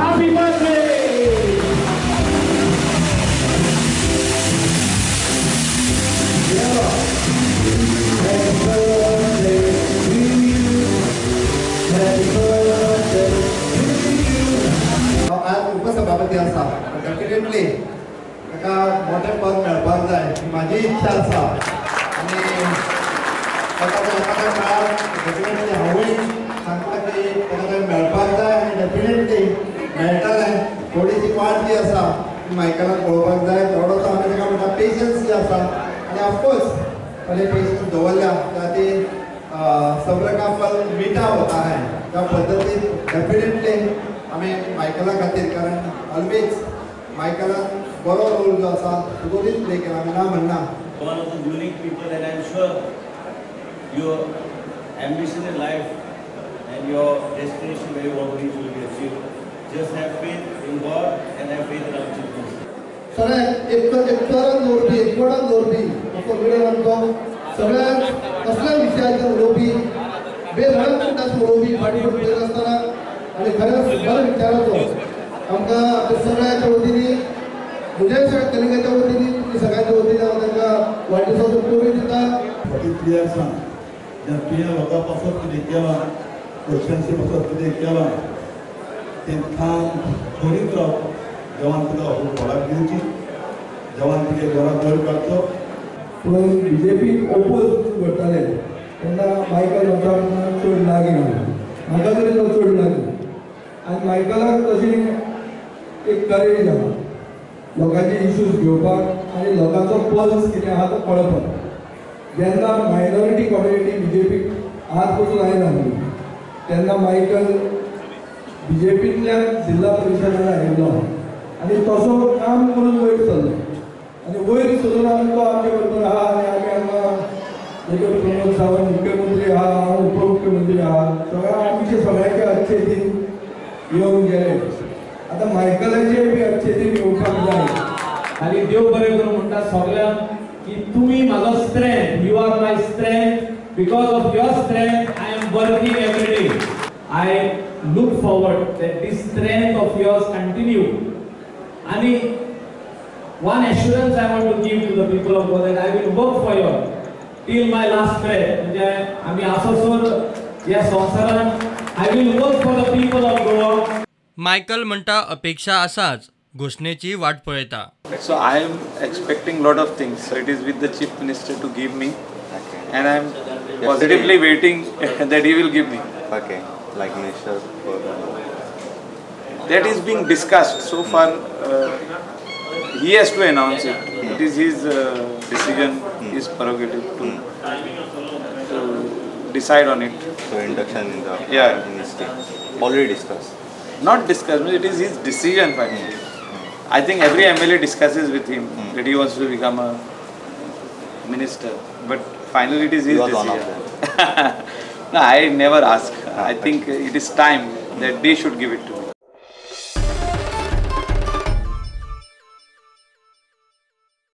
Happy birthday. आज उपसभापती आसा, डेफिनेटली ताका मोठें पद मेळपाक जाय ही म्हाजी इच्छा आसा आनी ताका एखाद्या काळार डेफिनेटली हांवूय सांगता की ताका तें मेळपाक जाय आनी डेफिनेटली मेळटलें. थोडीशी वाट जी आसा ती मायकलाक पळोवपाक जाय, थोडोसो आमी ताका म्हणटा पेशन्स जी आसा आनी ऑफकोर्स ताणें पेशन्स दवरल्या ती सब्र का फल मिठा होता है त्या पद्दतीन डेफिनेटली आमी मायकला खातीर, कारण ऑलवेज मायकलान बरो रोल जो आसा तो प्ले केला, आमी ना म्हणना. One of the unique people, and I am sure your ambition in life and your destination where you want to reach will be achieved. Just have faith in God and have faith in our Chief Minister. सगळ्यांक एकचारान दवरपी, एकवटान दवरपी असो leader आमचो, सगळ्यांक कसल्या विशयाचेर उलोवपी, बेधडक म्हणटा उलोवपी, फाटी पडून आसतना आनी खरेंच बऱ्या विचाराचो आमकां आमच्या सगळ्यांच्या वतीन, म्हज्या सगळ्या कलिंगाच्या वतीन, तुमी सगळ्यांच्या वतीन हांव तांकां वाडदिसाचो परबीं दिता. 43 वर्सां जेन्ना तुवें लोकां पासत कितें केलां, क्वेश्चन्सी पासत कितें केलां तें काम करीत राव. देवान तुका फळाक दिवची, देवान तुगे घराक वयर काडचो. पूण बी जे पी ओपोज करताले तेन्ना मायकल आमच्या चड लागीं आसलो, म्हाका तरी तो चड लागीं. आनी मायकलाक तशी एक करेज आसा लोकांचे इश्यूज घेवपाक आनी लोकांचो पल्स कितें आहा तो कळपाक. जेन्ना मायनॉरिटी कम्युनिटी बी जे पीक हात पसून आयनासली तेन्ना मायकल बी जे पींतल्यान जिल्हा परिशदान आयिल्लो आनी तसो काम करून वयर सरलो आनी वयर सरून आमी तो आमचे बरोबर आहा आनी आमी हांगा देखून प्रमोद सावंत मुख्यमंत्री आहा, हांव उपमुख्यमंत्री आहा, सगळ्या आमचे सगळ्यांचे अच्छे दिन येवन गेले. आतां मायकलाचे बी अच्छे दिन येवपाक जाय. आनी देव बरें करूं म्हणटा सगळ्यांक की तुमी म्हाजो strength, you are my strength, because of your strength I am working every day. I look forward that this strength of yours continue. आनी one assurance I want to give to the people of Goa that I will work for you till my last breath. म्हणजे आमी आसोसर ह्या संवसारांत I will work for the people of Goa. Michael म्हणटा अपेक्षा आसाच, घोशणेची वाट पळयता. So I am expecting lot of things. So it is with the Chief Minister to give me, and I am positively waiting that he will give me. Okay, like minister for the... That is being discussed so far. He has to announce it. It is his decision, his prerogative to decide on it. So induction in the ministry already discussed. Not discussed, it is his decision finally. I think every MLA discusses with him that he wants to become a minister, but finally it is his decision. No, I never ask. I think it is time that they should give it to me.